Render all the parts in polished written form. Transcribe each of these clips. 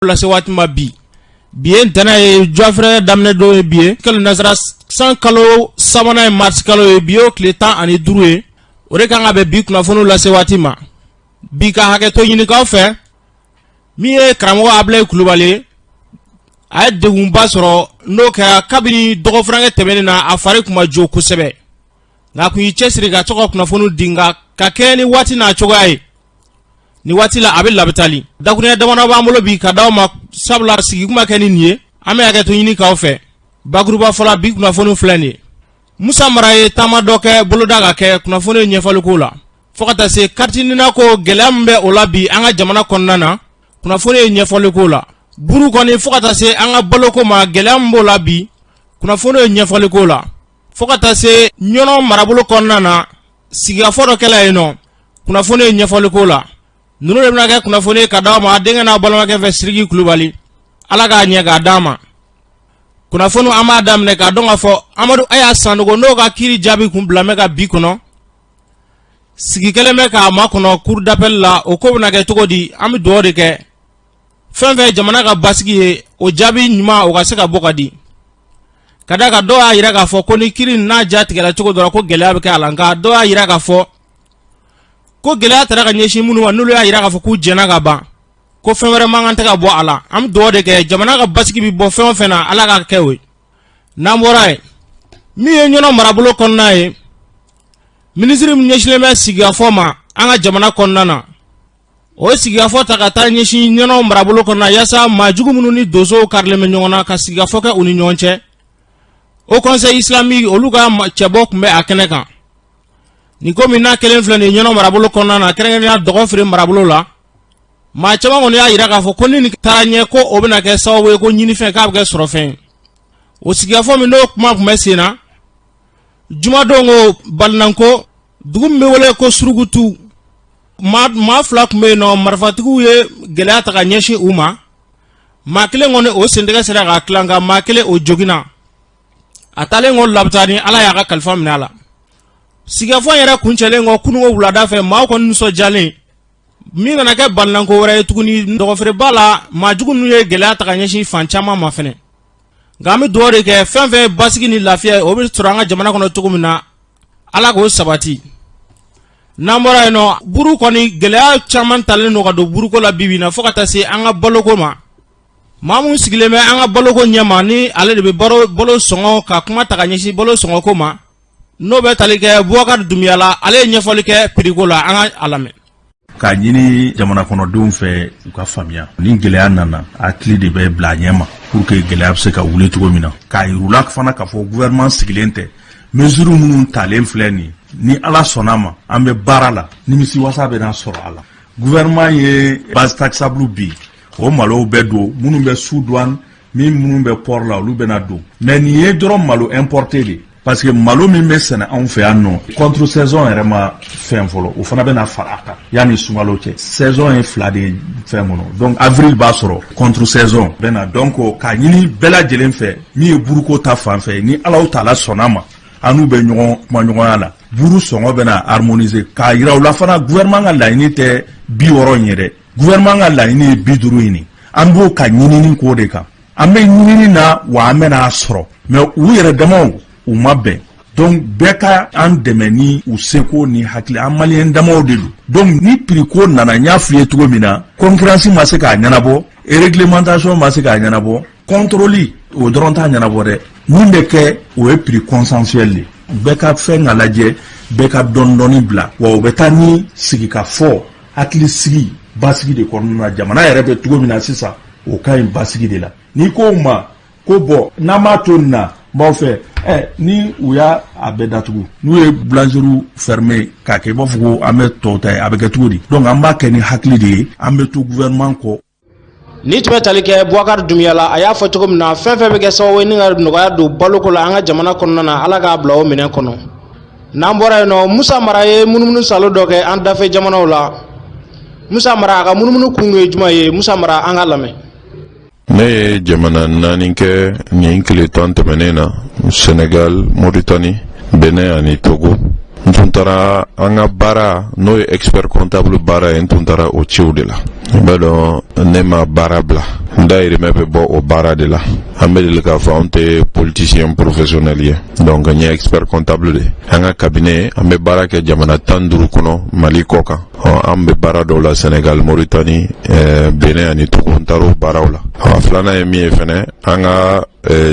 Lase waati ma bi, bi ye ntɛnɛn ye, juwafɛrɛ daminɛ don ye. Bi ye kalo nasara san kalo sabanan ye, marisi kalo ye. Bi y'o tile 15 ye. O de kan ka bɛn bi kunnafoniw lase waati ma. Bi ka hakɛto ɲinikaw fɛ, min ye karamɔgɔ Abilayi Kulubali ye, a ye degunba sɔrɔ. N'o kɛra kabini dɔgɔfurankɛ tɛmɛnen na, a fari tun ma jo kosɛbɛ, nka a kun y'i cɛsiri ka to ka kunnafoniw di. Nka ka kɛɲɛ ni waati n'a cogoya ye, ni waati la a bɛ labitali. Dakuruɲɛ damadɔ b'an bolo bi ka d'aw ma, sabula sigi kuma kɛ ni nin ye. An bɛ hakɛto ɲini k'aw fɛ. Bakuruba fɔla, bi kunnafoni filɛ nin ye. Musa Mara ye taama dɔ kɛ boloda ka kɛ kunnafoni ɲɛfɔli ko la, fo ka taa se carte NINA ko gɛlɛya min bɛ o la bi an ka jamana kɔnɔna na, kunnafoni ye ɲɛfɔli ko la. Buru kɔni, fo ka taa se an ka baloko ma, gɛlɛya min b'o la bi, kunnafoni ye ɲɛfɔli ko la, fo ka taa se Ɲɔnɔ marabolo kɔnɔna na, sigikafɔ dɔ kɛla yen nɔ, kunnafoni ye ɲɛfɔli ko la. Ninnu de bɛna kɛ kunnafoni ye ka d'aw ma a denkɛ n'a balimakɛ fɛ, Siriki Kulubali. Ala k'a ɲɛ k'a d'an ma. Kunnafoni, an b'a daminɛ k'a dɔn k'a fɔ Amadu Aya Sanogo, n'o ka kiiri jaabi kun bila bɛ ka bi kɔnɔ, sigi kɛlen bɛ k'a makɔnɔ cour d'appel la. O ko bɛna kɛ cogo di? An bɛ dugawu de kɛ, fɛn fɛn jamana ka basigi ye, o jaabi ɲuman o ka se ka bɔ ka di. Ka da kan, dɔw y'a jira k'a fɔ ko ni kiiri n'a ja tigɛra cogo dɔ la, ko gɛlɛya bɛ kɛ a la. Nka dɔw y'a jira k'a fɔ ko gɛlɛya taara ka ɲɛsin minnu ma, n'olu y'a jira k'a fɔ k'u jɛnna ka ban, ko fɛn wɛrɛ man kan tɛ ka bɔ a la. An bɛ dugawu de kɛ, jamana ka basigi bɛ bɔ fɛn o fɛn na, Ala ka kɛ o ye. N'an bɔra yen, min ye Ɲɔnɔ marabolo kɔnɔna ye, minisiri min ɲɛsinnen bɛ sigikafɔ ma an ka jamana kɔnɔna na, o ye sigikafɔ ta ka taa ɲɛsin Ɲɔnɔ marabolo kɔnɔna, yaasa maa jugu minnu ni donsow karilen bɛ ɲɔgɔn na, ka sigikafɔ kɛ u ni ɲɔgɔn cɛ. Haut Conseil islamique, olu ka cɛbɔ tun bɛ a kɛnɛ kan. Nin ko min n'a kelen filɛ nin ye Ɲɔnɔ marabolo kɔnɔna na, kɛrɛnkɛrɛnnenya Dɔgɔfere marabolo la, maa caman kɔni y'a jira k'a fɔ ko ni nin taara ɲɛ, ko o bɛna kɛ sababu ye ko ɲinifɛn k'a bɛ kɛ sɔrɔfɛn ye. O sigikafɔ min n'o kuma tun bɛ sen na jumadon ko Balinanko, dugu min bɛ wele ko Surukutu, maa fila tun bɛ yen nɔ, marifatigiw ye gɛlɛya ta ka ɲɛsin u ma. Maa kelen kɔni, o sentigɛ sera ka tila, nka maa kelen, o joginna. A taalen kɔ labitani, Ala y'a ka kalifa minɛ a la. Sigikafɔ yɛrɛ kuncɛlen kɔ kununko wulada fɛ, maaw kɔni nisɔndiyalen. Min nana kɛ balinanko wɛrɛ ye tuguni, Dɔgɔfereba la, maa jugu ninnu ye gɛlɛya ta ka ɲɛsin fan caman ma fɛnɛ. Nka an bɛ dugawu de kɛ, fɛn fɛn basigi ni lafiya ye, o bɛ sɔrɔ an ka jamana kɔnɔ cogo min na, Ala k'o sabati. N'an bɔra yen nɔ, buru kɔni, gɛlɛya caman talen don ka don buruko la bibi na, fo ka taa se an ka baloko ma. Maa min sigilen bɛ an ka baloko ɲɛma, ni ale de bɛ balo sɔngɔ ka kuma ta ka ɲɛsin balo sɔngɔko ma, n'o bɛ tali kɛ Bubakari Dunbiya la, ale ye ɲɛfɔli kɛ piriko la. An ka a lamɛn. K'a ɲini jamana kɔnɔdenw fɛ, u ka faamuya, ni gɛlɛya nana, hakili de bɛ bila a ɲɛ ma pour que gɛlɛya bɛ se ka wuli cogo min na. K'a yir'u la fana k'a fɔ gouvernement sigilen tɛ. Mesure minnu talen filɛ nin, ni Ala sɔnna ma, an bɛ baara la, nimisiwasa bɛna sɔrɔ a la. Gouvernement ye base taxable bi, o malow bɛ don. Minnu bɛ sous douane, min minnu bɛ port la, olu bɛna don. Mais nin ye dɔrɔn malo importé de, parce que malo min bɛ sɛnɛ anw fɛ yan nɔ, contre saison yɛrɛ ma fɛn fɔlɔ, o fana bɛna fara a kan yanni sunkalo cɛ. Saison ye fila de ye fɛn kɔnɔ, donc avril b'a sɔrɔ contre saison bɛna. Donc k'a ɲini bɛɛ lajɛlen fɛ, min ye buruko ta fan fɛ, ni Alaw taala sɔnna ma, an n'u bɛ ɲɔgɔn kumaɲɔgɔnya la, buru sɔngɔ bɛna harmoniser. K'a yira u la fana, gouvernement ka laɲini tɛ 60 in ye dɛ, gouvernement ka laɲini ye 50 in de. An b'o ka ɲinini k'o de kan, an bɛ ɲinini na wa, an bɛna a sɔrɔ. Mais u yɛrɛ damaw, u ma bɛn. Donc bɛɛ ka an dɛmɛ ni u seko ni hakili, an maliyɛn damaw de don. Donc ni prix ko nana, n y'a f'i ye cogo min na, concurrence ma se k'a ɲɛnabɔ, réglementation ma se k'a ɲɛnabɔ, contrôle o dɔrɔn t'a ɲɛnabɔ dɛ. Min bɛ kɛ, o ye prix consensuel de. Bɛɛ ka fɛn ka lajɛ, bɛɛ ka dɔɔni dɔɔni bila wa, o bɛ taa ni sigikafɔ, hakili sigi, basigi de kɔnɔna na. Jamana yɛrɛ bɛ cogo min na sisan, o ka ɲi basigi de la. N'i ko u ma ko bɔn, n'an m'a to nin na, n b'aw fɛ ɛ, ni u y'a a bɛɛ datugu, n'u ye boulangerie fermer k'a kɛ i b'a fɔ ko an bɛ tɔw ta ye, a bɛ kɛ cogo di? Donc an b'a kɛ ni hakili de ye, an bɛ to gouvernement kɔ. Ni tun bɛ tali kɛ Bubakari Dunbiya la, a y'a fɔ cogo min na, fɛn fɛn bɛ kɛ sababu ye ni ka nɔgɔya don baloko la an ka jamana kɔnɔna na, Ala k'a bila o minɛn kɔnɔ. N'an bɔra yen nɔ, Musa Mara ye munumunu salo dɔ kɛ an dafɛ jamanaw la. Musa Mara, a ka munumunu kun ye jumɛn ye? Musa Mara, an ka lamɛn. Ne ye jamana naani kɛ nin tile 10 tɛmɛnen na: Senegal, Mauritanie, Benin ani Togo. N tun taara an ka baara, n'o ye expert comptable baara ye, n tun taara o ciw de la. I b'a dɔn, ne ma baara bila, n dayirimɛ bɛ bɔ o baara de la. An bɛ deli k'a fɔ anw tɛ politicien professionnel ye. Donc n ye expert comptable de. An ka cabinet, an bɛ baara kɛ jamana 15 kɔnɔ Mali kɔ kan. An bɛ baara dɔw la Sénégal, Mauritanie, Benin ani Togo. N taara o baaraw la. A filanan ye min ye fɛnɛ, an ka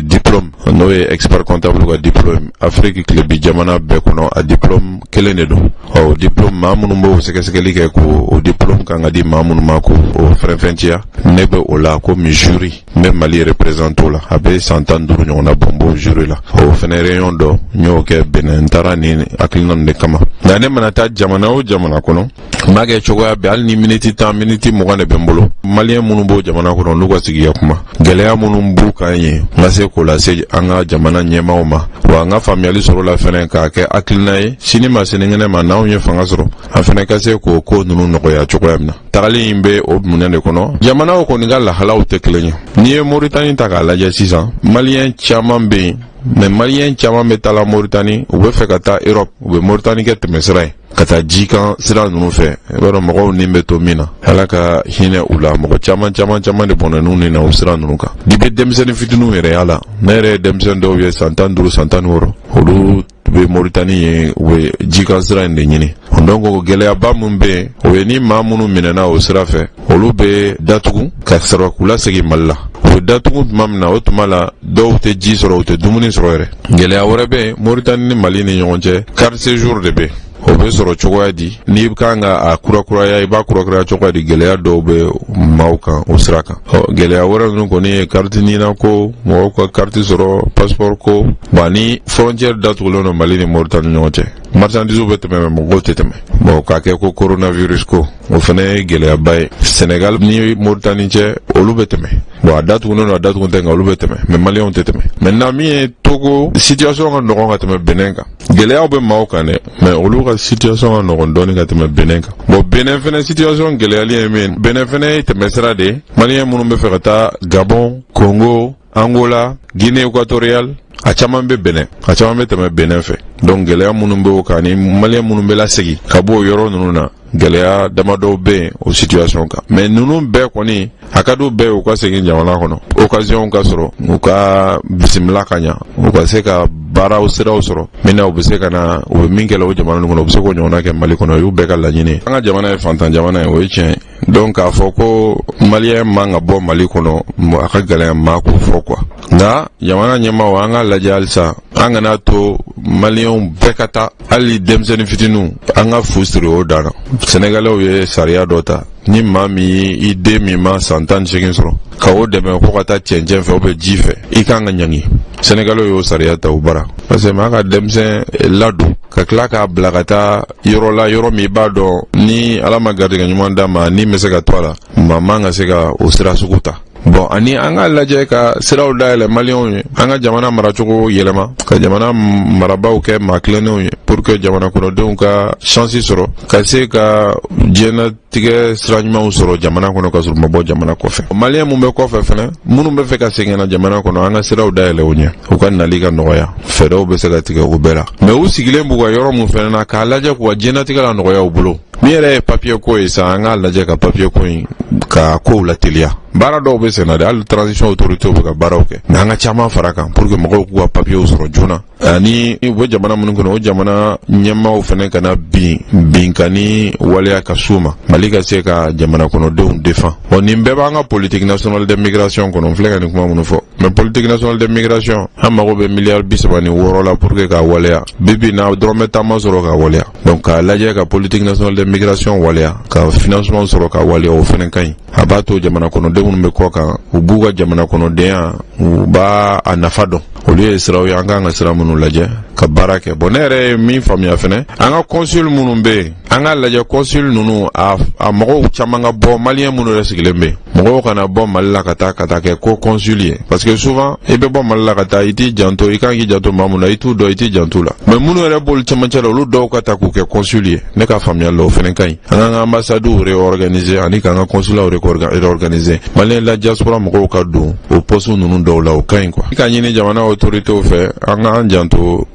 diplôme, n'o ye expert comptable ka diplôme, Afrique tilebi jamana bɛɛ kɔnɔ, a diplôme kelen de don. Ɔ o diplôme, maa minnu b'o sɛgɛsɛgɛli kɛ ko o diplôme kan ka di maa minnu ma k'o fɛrɛfɛntiya, ne bɛ o la komi jury. N bɛ Mali représente o la. A bɛ san 15 ɲɔgɔnna bɔ, n b'o jury la. O fɛnɛ réunion dɔ, n y'o kɛ Benin. N taara nin hakilina de kama. Nka ne mana taa jamana o jamana kɔnɔ, n b'a kɛ cogoya bɛɛ, hali ni miniti 10, miniti 20 de bɛ n bolo, Maliyɛn minnu b'o jamana kɔnɔ, n'u ka sigi ka kuma, gɛlɛya minnu b'u kan yen, n ka se k'o lase an ka jamana ɲɛmaaw ma. Wa an ka faamuyali sɔrɔ la fɛnɛ, k'a kɛ hakilina ye sini ma, sinikɛnɛ ma, n'anw ye fanga sɔrɔ, an fɛnɛ ka se k'o ko ninnu nɔgɔya cogoya min na. Tagali in bɛ o minɛn de kɔnɔ. Jamanaw kɔni ka lahalaw tɛ kelen ye. N'i ye Moritani ta k'a lajɛ sisan, Maliyɛn caman bɛ yen, mais Maliyɛn caman bɛ taa la Moritani, u bɛ fɛ ka taa Europe, u bɛ Moritani kɛ tɛmɛsira ye ka taa jikan sira ninnu fɛ. I b'a dɔn, mɔgɔw ni bɛ to min na, Ala ka hinɛ u la, mɔgɔ caman caman caman de bɔnɛn'u ni na o sira ninnu kan. Dibi denmisɛnnin fitininw yɛrɛ y'a la. Ne yɛrɛ ye denmisɛnnin dɔw ye, san 15, san 16, olu bɛ Moritani ye, u bɛ jikan sira in de ɲini. Donc gɛlɛyaba min bɛ yen, o ye ni maa minnu minɛna o sira fɛ, olu bɛ datugu ka sɔrɔ k'u lasegin Mali la. U bɛ datugu tuma min na, o tuma la dɔw tɛ ji sɔrɔ, u tɛ dumuni sɔrɔ yɛrɛ. Gɛlɛya wɛrɛ bɛ yen Moritani ni Mali ni ɲɔgɔn cɛ, carte séjour de bɛ yen. O bɛ sɔrɔ cogoya di? N'i kan ka a kurakuraya, i b'a kurakuraya cogoya di? Gɛlɛya dɔw bɛ maaw kan o sira kan. Ɔ gɛlɛya wɛrɛ ninnu kɔni ye carte NINA ko, mɔgɔw ka carte sɔrɔ, passeport ko. Bon, ni frontière datugulen don Mali ni Moritani ɲɔgɔn cɛ, marchandise bɛ tɛmɛ, mais mɔgɔw tɛ tɛmɛ. Bon, k'a kɛ ko coronavirus ko, o fana ye gɛlɛyaba ye. Sénégal ni Moritani cɛ, olu bɛ tɛmɛ. Bon, a datugunen don, a datugu tɛ, nka olu bɛ tɛmɛ, mais Maliyɛnw tɛ tɛmɛ. Maintenant, min ye Togo, situation ka nɔgɔn ka tɛmɛ Benin kan. Gɛlɛyaw bɛ maaw kan dɛ, mais olu ka situation ka nɔgɔn dɔɔni ka tɛmɛ Benin kan. Bon, Benin fɛnɛ situation gɛlɛyali ye min ye, Benin fɛnɛ ye tɛmɛsira de ye. Maliyɛn minnu bɛ fɛ ka taa Gabon, Congo, Angola, Guinée équatoriale, a caman bɛ Benin, a caman bɛ tɛmɛ Benin fɛ. Donc gɛlɛya minnu bɛ o kan, ni Maliyɛn minnu bɛ lasegin ka bɔ o yɔrɔ ninnu na, gɛlɛya damadɔw bɛ yen o situation kan. Mais ninnu bɛɛ kɔni, a ka d'u bɛɛ ye u ka segin jamana kɔnɔ, occasion ka sɔrɔ, u ka bisimila ka ɲa, u ka se ka baaraw siraw sɔrɔ min na u bɛ se ka na. U bɛ min kɛ la o jamana ninnu kɔnɔ, u bɛ se k'o ɲɔgɔnna kɛ Mali kɔnɔ. O y'u bɛɛ ka laɲini ye. An ka jamana ye fantan jamana ye, o ye tiɲɛ ye. Donc k'a fɔ ko Maliyɛn man ka bɔ Mali kɔnɔ, a ka gɛlɛn maa k'o fɔ quoi. Nka jamana ɲɛmaaw, an k'a lajɛ halisa, an kana to Maliyɛnw bɛɛ ka taa, hali denmisɛnnin fitininw, an ka fu siri o dan na. Sɛnɛgalɛw ye sariya dɔ ta: ni maa min i den min ma san 18 sɔrɔ, ka o dɛmɛ ko ka taa cɛncɛn fɛ ou bien ji fɛ, i kan ka ɲangi. Sɛnɛgalɛw y'o sariya ta u bara, parce que maa ka denmisɛn ladon ka tila k'a bila ka taa yɔrɔ la, yɔrɔ min i b'a dɔn ni Ala ma garijɛgɛ ɲuman d'a ma, ni bɛ se ka to a la, maa man ka se ka o sira sugu ta. Bon, ani an k'a lajɛ ka siraw dayɛlɛ Maliyɛnw ye, an ka jamana maracogo yɛlɛma, ka jamana marabaaw kɛ maa tilennenw ye, pour que jamana kɔnɔdenw ka chance sɔrɔ ka se ka diɲɛnatigɛ sira ɲumanw sɔrɔ jamana kɔnɔ, ka sɔrɔ u ma bɔ jamana kɔfɛ. Maliyɛn mun bɛ kɔfɛ fɛnɛ, minnu bɛ fɛ ka segin ka na jamana kɔnɔ, an ka siraw dayɛlɛ u ɲɛ, u ka nali ka nɔgɔya. Fɛɛrɛw bɛ se ka tigɛ o bɛɛ la. Mais u sigilen b'u ka yɔrɔ mun fɛnɛ na, k'a lajɛ k'u ka diɲɛnatigɛ la nɔgɔya u bolo. Min yɛrɛ ye papier ko ye sa, an k'a lajɛ ka papier ko in ka kow lateliya. Baara dɔw bɛ senna dɛ, hali transition autorité bɛ ka baaraw kɛ, mais an ka caman fara kan pour que mɔgɔw k'u ka papiers sɔrɔ joona. Ani u bɛ jamana minnu kɔnɔ, o jamana ɲɛmaaw fana kana bin binkani waleya ka s'u ma, Mali ka se ka jamana kɔnɔdenw défend. Bon, nin bɛɛ b'an ka politique nationale de migration kɔnɔ. N filɛ ka nin kuma minnu fɔ, mais politique nationale de migration, an mago bɛ miliyari 36 la pour que k'a waleya. Bi bi na, dɔrɔmɛ tan ma sɔrɔ k'a waleya. Donc k'a lajɛ ka politique nationale de migration waleya, ka financement sɔrɔ k'a waleya, o fana ka ɲi. A b'a to jamana kɔnɔdenw minnu bɛ kɔ kan, u b'u ka jamana kɔnɔdenya, u b'a a nafa dɔn. Olu ye siraw ye an kan ka sira minnu lajɛ ka baara kɛ. Bon, ne yɛrɛ ye min faamuya fɛnɛ, an ka consul minnu bɛ yen, an k'a lajɛ consul ninnu, a mɔgɔw caman ka bɔ, Maliyɛn minnu yɛrɛ sigilen bɛ yen, mɔgɔw kana bɔ Mali la ka taa kɛ ko consul ye, parce que souvent i bɛ bɔ Mali la ka taa, i t'i janto, i kan k'i janto maa mun na, i t'u dɔn, i t'i janto la. Mais minnu yɛrɛ b'olu cɛmancɛ la, olu dɔw ka ta k'u kɛ consul ye, ne ka faamuya la, o fɛnɛ ka ɲi. An k'an ka ambassades réorganiser ani k'an ka consulat réorganiser, Maliyɛn la diaspora mɔgɔw ka don o poste ninnu dɔw la, o ka ɲi quoi. Ka ɲini jamana autorités fɛ, an k'an janto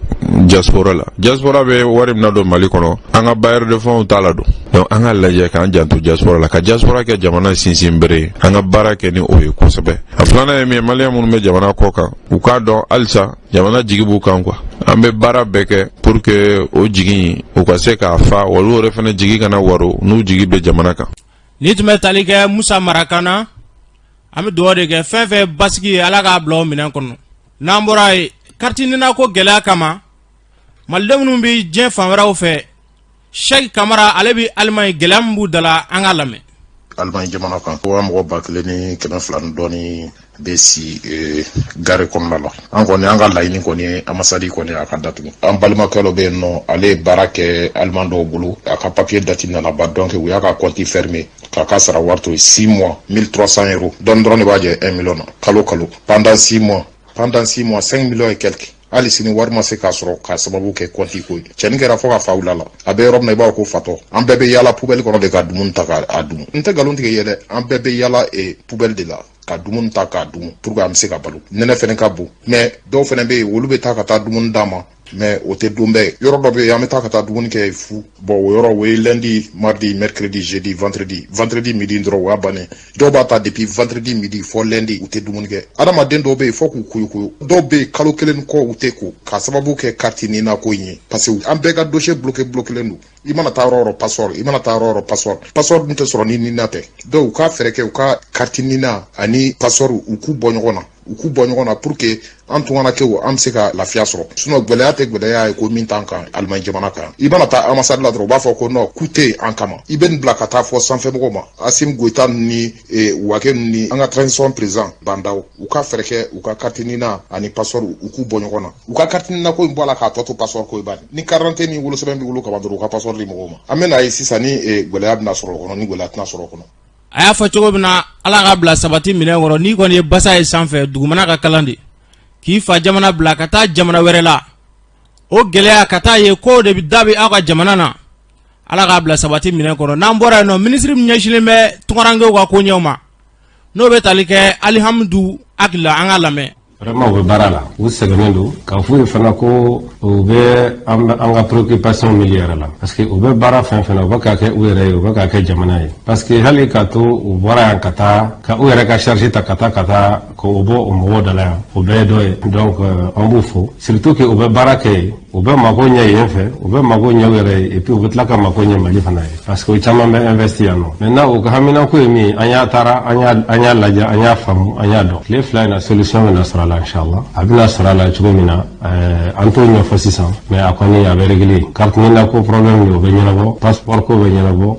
diaspora la. Diaspora bɛ wari min nadon Mali kɔnɔ, an ka bailleur de fonds t'a ladon. Donc an ka lajɛ k'an janto diaspora la, ka diaspora kɛ jamana sinsin bere ye, an ka baara kɛ ni o ye kosɛbɛ. A filanan ye min ye, maliyɛn minnu bɛ jamana kɔ kan, u k'a dɔn halisa jamana jigi b'u kan quoi. An bɛ baara bɛɛ kɛ pour que o jigi u ka se k'a fa, olu yɛrɛ fana jigi kana waro n'u jigi bɛ jamana kan. Ni tun bɛ tali kɛ Musa Mara kan na. An bɛ dugawu de kɛ, fɛn fɛn basigi ye, Ala k'a bila o minɛn kɔnɔ. N'an bɔra yen, carte NINA ko gɛlɛya kama, maliden minnu bɛ diɲɛ fan wɛrɛw fɛ, Sɛki Kamara, ale bɛ Alimaɲi, gɛlɛya min b'u da la, an k'a lamɛn. Alimaɲi jamana kan ko an mɔgɔ 1200 ni dɔɔni bɛ si gare kɔnɔna la. An kɔni, an ka laɲini kɔni ye ambassade kɔni a ka datugu. An balimakɛ dɔ bɛ yen nɔ, ale ye baara kɛ aliman dɔw bolo, a ka papier date nana ban, donc u y'a ka compte fermé k'a ka sara wari to yen 6 mois, 1300 euros dɔɔni dɔrɔn de b'a jɛ 1 million na kalo kalo pendant 6 mois, pendant 6 mois, 5 millions et quelques. Hali sini wari ma se k'a sɔrɔ k'a sababu kɛ compte ko ye. Cɛnin kɛra fo ka fa wula la, a bɛ yɔrɔ min na i b'a fɔ ko fatɔ. An bɛɛ bɛ yala poubelle kɔnɔ de ka dumuni ta k'a dun. N tɛ nkalon tigɛ i ye dɛ, an bɛɛ bɛ yala poubelle de la ka dumuni ta k'a dun pour que an bɛ se ka balo. Nɛnɛ fɛnɛ ka bon, mais dɔw fɛnɛ bɛ yen, olu bɛ taa ka taa dumuni d'a ma, mais o tɛ don bɛɛ. Yɔrɔ dɔ bɛ yen, an bɛ taa ka taa dumuni kɛ fu. Bon, o yɔrɔ o ye lundi, mardi, mercredi, jeudi, vendredi. Vendredi midi dɔrɔn, o y'a bannen. Dɔw b'a ta depuis vendredi midi fɔ lundi, u tɛ dumuni kɛ. Adamaden dɔw bɛ yen, fɔ k'u koyokoyo. Dɔw bɛ yen, kalo kelen kɔ, u tɛ ko k'a sababu kɛ carte NINA ko in ye, parce que an bɛɛ ka dossier bloqué bloqué don. I mana taa yɔrɔ o yɔrɔ, passeport. I mana taa yɔrɔ o yɔrɔ, passeport. Passeport dun tɛ sɔrɔ ni NINA tɛ. Donc u k'a fɛɛrɛ kɛ u ka carte NINA ani passeport, u k'u bɔ ɲɔgɔn na, u k'u bɔ ɲɔgɔn na pour que an tun kana kɛ o, an bɛ se ka lafiya sɔrɔ. Sinon gɛlɛya tɛ gɛlɛya ye ko min t'an kan Alimaɲi jamana kan. I mana taa ambassade la dɔrɔn, u b'a fɔ ko non, k'u tɛ yen an kama. I bɛ nin bila ka taa fɔ sanfɛmɔgɔw ma, Assimi Goïta ni Wagué ni an ka transition président Bah N'Daw, u ka fɛɛrɛ kɛ u ka carte NINA ani passeport, u k'u bɔ ɲɔgɔn na. U ka carte NINA ko in bɔ a la k'a tɔ to passeport ko ye. Bani ni carte d'identité ni wolosɛbɛn b'i bolo kaban dɔrɔn, u ka passeport di mɔgɔw ma. An bɛ n'a ye sisan ni gɛlɛya bɛna sɔrɔ o kɔnɔ, ni gɛlɛya tɛna sɔrɔ o kɔnɔ. A y'a fɔ cogo min na, Ala ka bila sabati minɛ kɔrɔ. N'i kɔni ye basa ye sanfɛ, dugumana ka kalan de k'i fa jamana bila ka taa jamana wɛrɛ la, o gɛlɛya ka taa ye ko de bɛ da bɛ aw ka jamana na. Ala k'a bila sabati minɛ kɔrɔ. N'an bɔra yen nɔ, minisiri min ɲɛsinnen bɛ tunkarankew ka koɲɛw ma, n'o bɛ tali kɛ Alihamudu Akila, an ka lamɛn. Vraiment, u bɛ baara la, u sɛgɛnnen don. K'a f'u ye fana ko u bɛ an ka préoccupation milieu yɛrɛ la, parce que u bɛ baara fɛn fɛn na, u bɛ k'a kɛ u yɛrɛ ye, u bɛ k'a kɛ jamana ye, parce que hali k'a to u bɔra yan ka taa ka u yɛrɛ ka charge ta ka taa k'o bɔ o mɔgɔw da la yan, o bɛɛ ye dɔ ye. Donc an b'u fo, surtout que u bɛ baara kɛ yen, u bɛ mako ɲɛ yen fɛ, u bɛ mako ɲɛ u yɛrɛ ye, et puis u bɛ tila ka mako ɲɛ Mali fana ye, parce que o caman bɛ investi yan nɔ. Maintenant, u ka haminanko ye min ye, an y'a taara, an y'a lajɛ, an y'a faamu, an y'a dɔn. Tile 2 in na, solution bɛna sɔrɔ a la, inchallah. A bɛna sɔrɔ a la cogo min na, an t'o ɲɛfɔ sisan, mais a kɔni a bɛ réglé. Carte NINA ko problème de, o bɛ ɲɛnabɔ, passeport ko bɛ ɲɛnabɔ,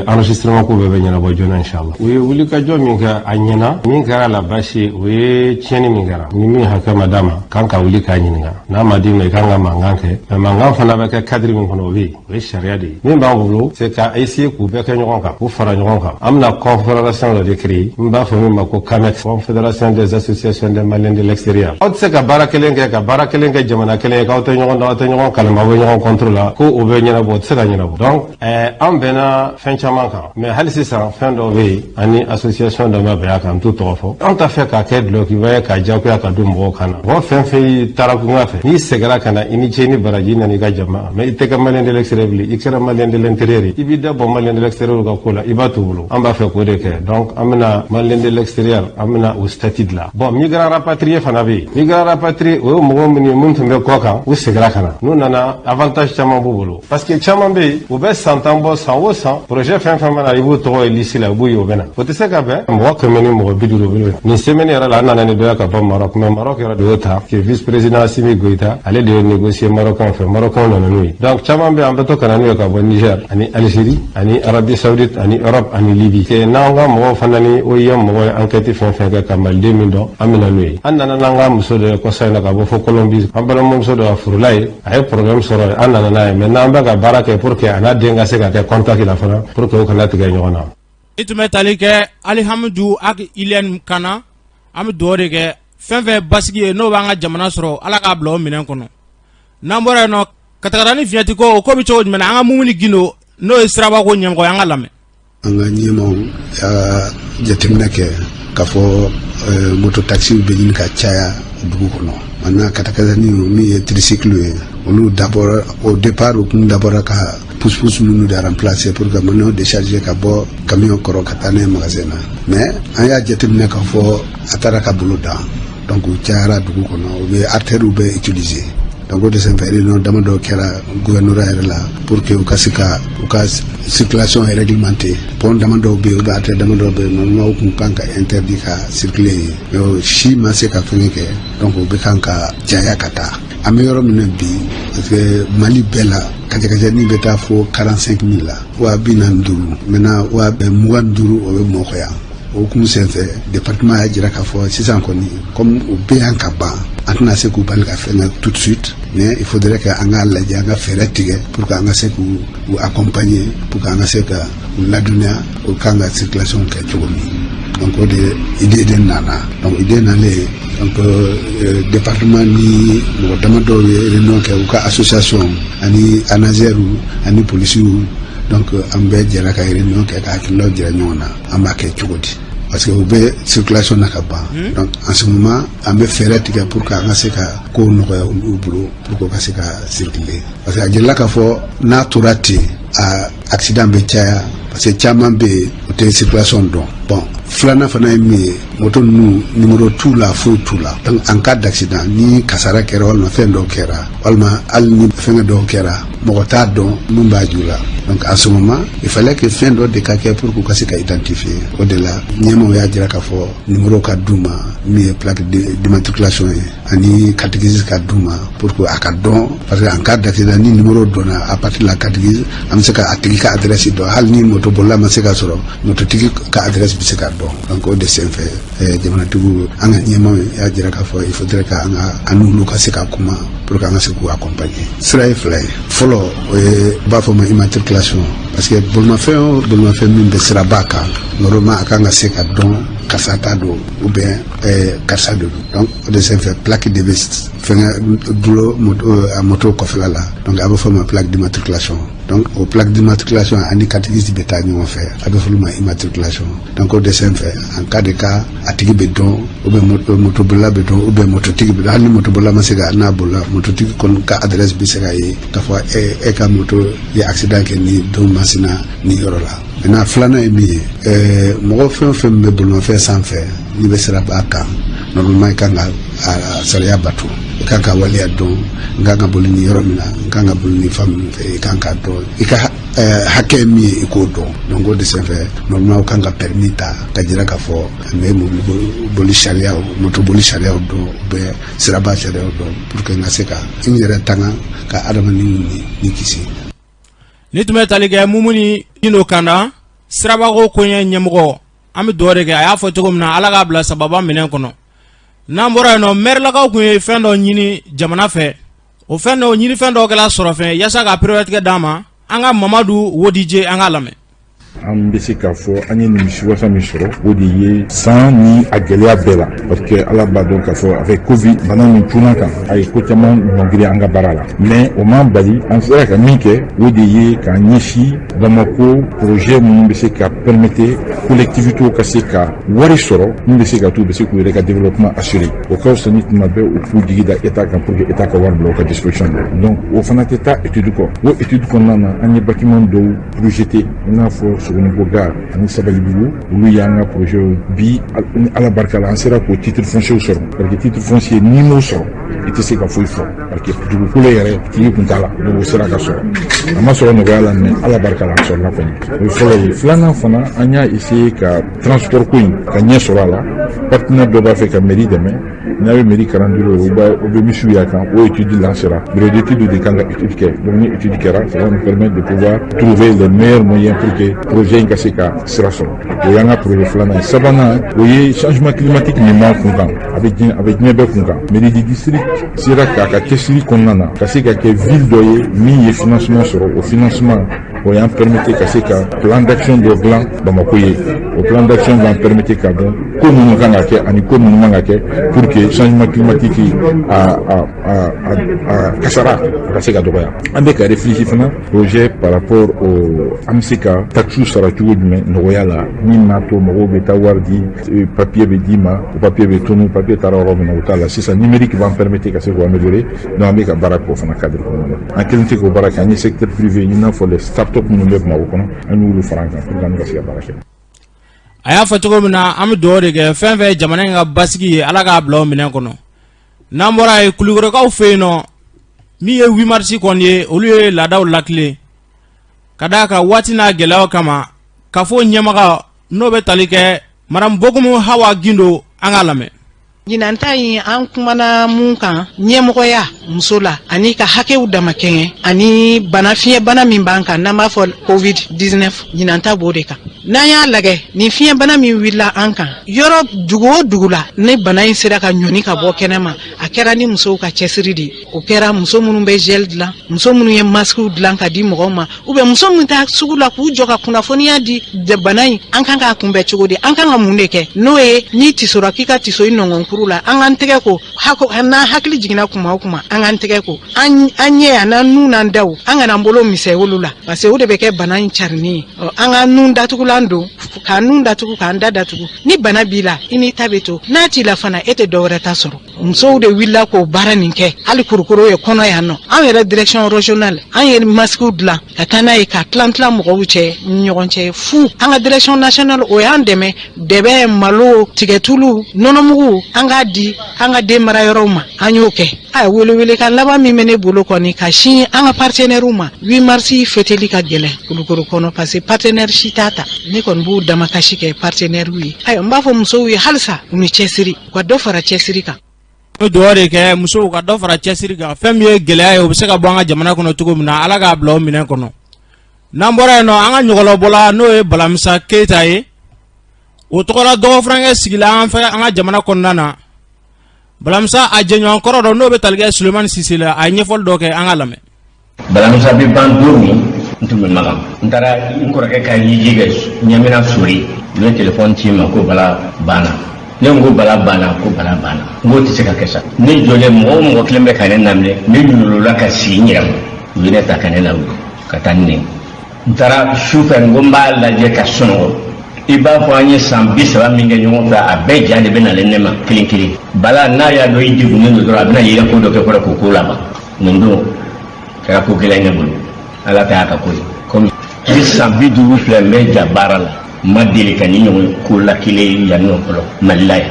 enregistrement ko bɛɛ bɛ ɲɛnabɔ joona, inchallah. U ye wulikajɔ min kɛ, a ɲɛna. Min kɛra la baasi ye, o ye tiɲɛni min kɛra, ni min hakɛ ma d'a ma, kan ka wuli k'a ɲininka. N'a ma d'i ma, i kan ka mankan kɛ, mais mankan fana bɛ kɛ cadre min kɔnɔ, o bɛ yen, o ye sariya de ye. Min b'an bolo, c'est ka essayer k'u bɛɛ kɛ ɲɔgɔn kan, k'u fara ɲɔgɔn kan. An bɛna confédération dɔ de créer, n b'a fɔ min ma ko CAMEX, Confédération des associations des Maliens de l'extérieur. Aw tɛ se ka baara kelen kɛ, ka baara kelen kɛ jamana kelen ye, k'aw tɛ ɲɔgɔn dɔn, aw tɛ ɲɔgɔn kalama, aw bɛ ɲɔgɔn contre la, ko o bɛ ɲɛnabɔ? O tɛ se ka ɲɛnabɔ. Donc an bɛnna fɛn caman kan, mais hali sisan fɛn dɔw bɛ yen, ani association dɔ ma bɛn a kan, n t'u tɔgɔ fɔ. Anw t'a fɛ k'a kɛ dulɔkiba ye k'a diyagoya ka don mɔgɔw kan na. Mɔgɔ fɛn fɛn y'i taara kunga fɛ, n'i seginna ka na, i ni ce ni baraji, nana i ka jama, mais i tɛ kɛ Malien de l'extérieur bilen, i kɛra Malien de l'intérieur ye. I b'i da bɔ Malien de l'extérieur ka ko la, i b'a t'u bolo. An b'a fɛ k'o de kɛ. Donc an bɛna Malien de l'extérieur, an bɛna o statut dilan. Bon, migrant rapatrié fana bɛ yen. Migrant rapatrié, o ye mɔgɔ minnu ye, minnu tun bɛ kɔ kan, u seginna ka na. N'u nana, avantage caman b'u bolo, parce que caman bɛ yen, u bɛ san 10 bɔ. San o san, projet fɛn fɛn mana, i b'u tɔgɔ ye liste la, i b'u ye, u bɛ na. O tɛ se ka bɛn mɔgɔ 150 bɛ nin semaine yɛrɛ la. An nana ni dɔ ye ka bɔ Maroc, mais Maroc yɛrɛ de y'o ta que vice président Assimi Goïta, ale de y'o négocier Marocain fɛ, Marocain nana n'u ye. Donc caman bɛ, an bɛ to ka na n'u ye ka bɔ Niger ani Algérie ani Arabie Saoudite ani Europe ani Libye, que n'an ka mɔgɔw fana ni OIM mɔgɔw ye enquête fɛn fɛn kɛ ka maliden min dɔn, an bɛ na n'u ye. An nana n'an ka muso dɔ ye kɔsa in na ka bɔ fo Colombie, an balimamuso dɔ, a furula ye, a ye problème sɔrɔ, an nana n'a ye. Maintenant, an bɛ ka baara kɛ pour que a n'a den ka se ka kɛ contact la fana, pour que o kana tigɛ ɲɔgɔn na. I tun bɛ tali kɛ Alihamudu Ag Iyɛni kan na. An bɛ dugawu de kɛ, fɛn fɛn basigi ye, n'o b'an ka jamana sɔrɔ, Ala k'a bila o minɛn kɔnɔ. N'an bɔra yen nɔ, ka taga ni fiɲɛti ko, o ko bɛ cogo jumɛn na? An ka Mumuni Gindo, n'o ye sirabako ɲɛmɔgɔ ye, an ka lamɛn. An ka ɲɛmaw y'a jateminɛ kɛ k'a fɔ moto taxi bɛ ɲini ka caya dugu kɔnɔ. Maintenant, katakatani min ye tricycle ye, olu dabɔra au départ, u kun dabɔra ka pousse-pousse minnu de remplacer pour que minɛnw décharger ka bɔ camion kɔrɔ ka taa n'a ye magasin na. Mais an y'a jateminɛ k'a fɔ a taara ka bolo dan, donc u cayara dugu kɔnɔ, u bɛ artères bɛɛ utiliser. Donc o de senfɛ, réunion damadɔ kɛra gouvernorat yɛrɛ la pour que u ka se ka u ka circulation réglementer. Pont damadɔw bɛ yen ou bien artère damadɔw bɛ yen, normalement u kun kan ka interdit ka circuler yen, mais o si ma se ka fɛngɛ kɛ. Donc u bɛ kan ka caya ka taa. An bɛ yɔrɔ min na bi, parce que Mali bɛɛ la, kacɛkacɛnin bɛ taa fo 45 000 la, 45 000. Maintenant, 25 000, o bɛ Bamakɔ yan. O kun senfɛ, département y'a jira k'a fɔ sisan kɔni, comme u bɛ yan ka ban, an tɛna se k'u bali ka fɛn kɛ tout de suite, mais il faudrait que an k'a lajɛ, an ka fɛɛrɛ tigɛ pour que an ka se k'u u accompagner, pour que an ka se ka u ladɔnniya u kan ka circulation kɛ cogo min. Donc o de idée de nana. Donc idée nalen, donc département ni mɔgɔ damadɔw ye réunion kɛ, u ka association ani ANASER ani polisiw. Donc an bɛɛ jɛra ka réunion kɛ ka hakililaw jira ɲɔgɔn na, an b'a kɛ cogo di, parce que u bɛ circulation na ka ban. Donc en ce moment, an bɛ fɛɛrɛ tigɛ pour que an ka se ka kow nɔgɔya olu bolo pour que u ka se ka circuler, parce que a jirala k'a fɔ n'a tora ten, a accident bɛ caya, parce que caman bɛ yen, o tɛ circulation dɔn. Bon, filanan fana ye min ye, moto ninnu, numéro t'u la, foyi t'u la. Donc en cas d'accident, ni kasara kɛra walima fɛn dɔw kɛra, walima hali ni fɛngɛ dɔw kɛra, mɔgɔ t'a dɔn mun b'a ju la. Donc en ce moment, il fallait que fɛn dɔ de ka kɛ pour k'u ka se ka identifier. O de la, ɲɛmaw y'a jira k'a fɔ numéro ka d'u ma, min ye plaque d'immatriculation ye, ani carte grise ka d'u ma pour que a ka dɔn, parce que en cas d'accident, ni numéro dɔnna, à partir de la carte grise, an bɛ se ka a tigi ka adresse dɔn. Hali ni moto bolila ma se ka sɔrɔ, mototigi ka adresse bɛ se ka dɔn. Donc o de senfɛ, jamanatigiw, an ka ɲɛmaw y'a jira k'a fɔ il faudrait que an ka an n'olu ka se ka kuma pour que an ka se k'u accompagner. Sira ye fila ye. Fɔlɔ, o ye u b'a fɔ ma immatriculation, parce que bolimafɛn o bolimafɛn min bɛ siraba kan, normalement a kan ka se ka dɔn karisa ta don ou bien karisa de don. Donc o de senfɛ, plaque de bɛ fɛngɛ dulon moto, a moto kɔfɛla la. Donc a bɛ fɔ ma plaque d'immatriculation. Donc o plaque d'immatriculation ani carte grise bɛ taa ɲɔgɔn fɛ, a bɛ fɔ olu ma immatriculation. Donc o de senfɛ, en cas de cas, a tigi bɛ dɔn, ou bien motobolila bɛ dɔn, ou bien mototigi bɛ dɔn. Hali ni motobolila ma se ka n'a bolila, mototigi kɔni ka adresse bɛ se ka ye k'a fɔ e ka moto ye accident kɛ ni don masina nin yɔrɔ la. Maintenant, filanan ye min ye, mɔgɔ fɛn o fɛn bɛ bolimafɛn sanfɛ, n'i bɛ siraba kan, normalement i kan ka a sariya bato, i kan ka waleya dɔn. N kan ka boli nin yɔrɔ min na, n kan ka boli nin fan min fɛ, i kan k'a dɔn, i ka hakɛ ye min ye, i k'o dɔn. Donc o de senfɛ, normalement u kan ka permis ta ka jira k'a fɔ an bɛ mobili boli sariyaw, moto boli sariyaw dɔn, u bɛ siraba sariyaw dɔn, pour que n ka se ka n yɛrɛ tanga ka adamadenw ni kisi. Ni tun bɛ tali kɛ Mumuni Gindo Kanda, sirabako koɲɛ ɲɛmɔgɔ. An bɛ dugawu de kɛ, a y'a fɔ cogo min na, Ala k'a bila sababa minɛn kɔnɔ. N'an bɔra yen nɔ, mɛrilakaw tun ye fɛn dɔ ɲini jamana fɛ. O fɛn dɔ ɲini, fɛn dɔw kɛra sɔrɔ fɛn yaasa ka pereperelatigɛ d'an ma. An ka Mamadu Wodije, an k'a lamɛn. An bɛ se k'a fɔ an ye nimisiwasa min sɔrɔ, o de ye san ni a gɛlɛya bɛɛ la, parce que Ala b'a dɔn k'a fɔ avec Covid bana min cunna kan, a ye ko caman ɲɔngiri an ka baara la. Mais o m'an bali, an sera ka min kɛ, o de ye k'an ɲɛsin Bamako projet minnu bɛ se ka permettre collectivités ka se ka wari sɔrɔ min bɛ se ka t'u bɛ se k'u yɛrɛ ka développement assurer. O ka fisa ni tuma bɛɛ u k'u jigi da État kan pour que État ka wari bila u ka disposition na. Donc o fana tɛ taa étude kɔ. O étude kɔnɔna na, an ye bâtiment dɔw projeté, i n'a fɔ Sogonikɔ gare ani Sabalibugu. Olu y'an ka projet bi. Ni Ala barika la, an sera k'o titre foncier sɔrɔ, parce que titre foncier, n'i m'o sɔrɔ, i tɛ se ka foyi fɔ, parce que dugukolo yɛrɛ tigi kun t'a la. Donc o sera ka sɔrɔ, a ma sɔrɔ nɔgɔya la, mais Ala barika la, a sɔrɔla kɔni. O ye fɔlɔ ye. Filanan fana, an y'a essayer ka transport ko in ka ɲɛ sɔrɔ a la. Partenaire dɔ b'a fɛ ka mairie dɛmɛ n'a bɛ mairie 42, o b'a o bɛ misiw y'a kan. O étude lancera, bureau d'étude de kan ka étude kɛ. Donc ni étude kɛra, ça va nous permettre de pouvoir trouver les meilleurs moyens pour que projet in ka se ka sira sɔrɔ. O y'an ka projet filanan ye. Sabanan, o ye changement climatique min b'an kun kan, a bɛ diɲɛ bɛɛ kun kan. Mairie du district sera k'a ka cɛsiri kɔnɔna na ka se ka kɛ ville dɔ ye min ye financement sɔrɔ. O financement O y'an permettre ka se ka plan d'action dɔ dilan Bamako ye. O plan d'action b'an permettre ka dɔn ko minnu kan ka kɛ ani ko minnu man ka kɛ pour que changement climatique a a a a kasara a ka se ka dɔgɔya. An bɛ ka réfléchir fana projet par rapport au an bɛ se ka taxe sara cogo jumɛn nɔgɔya la, min b'a to mɔgɔw bɛ taa wari di, papier bɛ d'i ma, o papier bɛ tunu, papier taara yɔrɔ min na o t'a la. Sisan numérique b'an permettre ka se k'o améliorer. Donc an bɛ ka baara k'o fana cadre kɔnɔna na. An kelen tɛ k'o baara kɛ, an ye secteur privé, i n'a fɔ les start-up minnu bɛ Bamakɔ kɔnɔ, an y'olu fara an kan pour que an ka se ka baara kɛ. A y'a fɔ cogo min na, an bɛ dugawu de kɛ fɛn fɛn ye jamana in ka basigi ye, Ala k'a bila o minɛn kɔnɔ. N'an bɔra yen, Kulukorokaw fɛ yen nɔ, min ye 8 mars kɔni ye, olu ye laadaw lakile ka d'a kan waati n'a gɛlɛyaw kama. Ka fɔ ɲɛmaga n'o bɛ tali kɛ Madame Bokumu Hawa Gindo, an k'a lamɛn. Ɲinan ta in, an kumana mun kan? Ɲɛmɔgɔya muso la ani ka hakɛw damakɛɲɛ ani bana, fiɲɛbana min b'an kan n'an b'a fɔ Covid 19. Ɲinan ta b'o de kan. N'an y'a lagɛ, nin fiɲɛbana min wulila an kan, yɔrɔ dugu o dugu la, ni bana in sera ka ɲɔni ka bɔ kɛnɛma, a kɛra ni musow ka cɛsiri de ye. O kɛra muso minnu bɛ gel dilan, muso minnu ye masques dilan ka di mɔgɔw ma, ou bien muso min taa sugu la k'u jɔ ka kunnafoniya di bana in, an kan k'a kunbɛn cogo di, an kan ka mun de kɛ. N'o ye n'i tisora, k'i ka tiso i nɔngɔnkuru la, an k'an tɛgɛ ko, n'an hakili jiginna kuma o kuma, an k'an tɛgɛ ko, an ɲɛ an'an nun n'an daw, an kana an bolo misɛn olu la, parce que o de bɛ kɛ bana in carinni ye. An ka nun datugulan don, k'an nun datugu, k'an da datugu. Ni bana b'i la, i n'i ta bɛ to. N'a t'i la fana, e tɛ dɔwɛrɛ ta sɔrɔ. Musow de wulila k'o baara nin kɛ, hali Kulukoro ye kɔnɔ yan nɔ. Anw yɛrɛ direction régionale, an ye masques dilan ka taa n'a ye ka tilan tilan mɔgɔw cɛ ni ɲɔgɔn cɛ fu. An ka direction nationale, o y'an dɛmɛ, dɛbɛ, malo, tigɛtulu, nɔnɔmugu, an k'a di an ka den mara yɔrɔw ma. An y'o kɛ. A welewelekan laban min bɛ ne bolo kɔni ka sin an ka partenaires ma, 8 mars fêteli ka gɛlɛn Kulukoro kɔnɔ, parce que partenaire si t'a ta. Ne kɔni b'u damakasi kɛ partenaires ye. Ayiwa, n b'a fɔ musow ye halisa, u ni cɛsiri, u ka dɔ fara cɛsiri kan. An bɛ dugawu de kɛ musow ka dɔ fara cɛsiri kan. Fɛn min ye gɛlɛya ye, o bɛ se ka bɔ an ka jamana kɔnɔ cogo min na, Ala k'a bila o minɛn kɔnɔ. N'an bɔra yen nɔ, an ka ɲɔgɔlɔbɔla, n'o ye Balamisa Keyita ye, o tɔgɔla dɔgɔfurankɛ sigila an fɛ an ka jamana kɔnɔna na. Balamisa a jɛɲɔgɔn kɔrɔ dɔ, n'o bɛ tali kɛ Sulemani Sise la, a ye ɲɛfɔli dɔ kɛ, an ka lamɛn. Balamisa bɛ ban don min, n tun bɛ Makan. N taara n kɔrɔkɛ ka hiji kɛ Ɲamina Sori. U ye telefɔni ci n ma ko Bala banna. Ne ko Bala banna? Ko Bala banna. N k'o tɛ se ka kɛ sa. Ne jɔlen, mɔgɔ o mɔgɔ kelen bɛ ka ne laminɛ, ne ɲulula ka sigi n yɛrɛ ma. U ye ne ta ka ne lawuli ka taa ni ne ye. N taara su fɛ, n ko n b'a lajɛ ka sunɔgɔ. I b'a fɔ an ye san 30 min kɛ ɲɔgɔn fɛ, a bɛɛ ja de bɛ nalen ne ma kelen kelen. Bala n'a y'a dɔn i degunnen don dɔrɔn, a bɛna yɛlɛ ko dɔ kɛ kɔrɔ k'o ko laban. Nin don kɛra ko gɛlɛn ne bolo. Ala ta y'a ka ko ye. Komi ni san 50 filɛ, n bɛ ja baara la, n ma deli ka ni ɲɔgɔn ko la kelen yan nɔ fɔlɔ Mali la yan.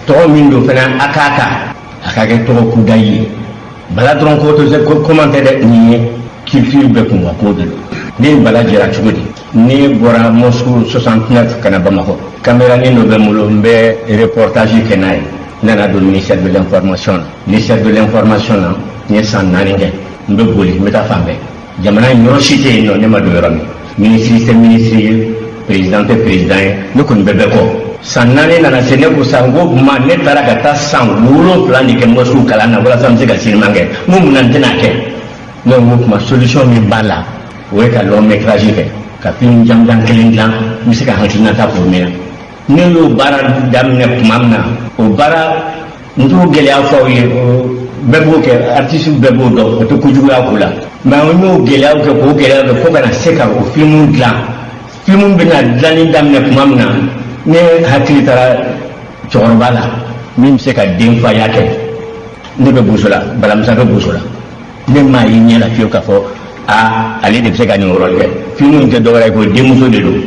Tɔgɔ min don fana, a k'a ta, a ka kɛ tɔgɔ kudayi ye. Bala dɔrɔn ko to ko koman tɛ dɛ, nin ye culture bɛɛ kun ka ko de don. Ne ni Bala jɛra cogo di? Ne bɔra Moscou 69 ka na Bamakɔ. Caméranin dɔ bɛ n bolo, n bɛ reportage kɛ n'a ye. N nana don ministère de l'information na. Ministère de l'information na, n ye san 4 kɛ. N bɛ boli, n bɛ taa fan bɛɛ. Jamana in yɔrɔ si tɛ yen nɔ ne ma don yɔrɔ min. Ministre tɛ ministre ye, président tɛ président ye, ne kɔni bɛ bɛɛ kɔ. San 4 nana se, ne ko sa, n ko ma ne taara ka taa san 7 de kɛ Moscou kalan na walasa n bɛ se ka cinéma kɛ. N ko mun na n tɛna kɛ? Ne ko kuma solution min b'a la, o ye ka long métrage kɛ, ka film janjan kelen dilan, n bɛ se ka hakilinata fɔ min na. Ne y'o baara daminɛ tuma min na, o baara n t'o gɛlɛya fɔ aw ye, bɛɛ b'o kɛ, artiste bɛɛ b'o dɔn, o tɛ kojuguya ko la. Mais an y'o gɛlɛyaw kɛ k'o gɛlɛyaw kɛ fo ka na se ka o film dilan. Film bɛna dilanni daminɛ tuma min na, ne hakili taara cɛkɔrɔba la min bɛ se ka denfaya kɛ. Ne bɛ boso la, Balamisa bɛ boso la, ne m'a ye ɲɛ la fiyewu k'a fɔ aa, ale de bɛ se ka nin rôle kɛ. Film in tɛ dɔwɛrɛ ye ko denmuso de don.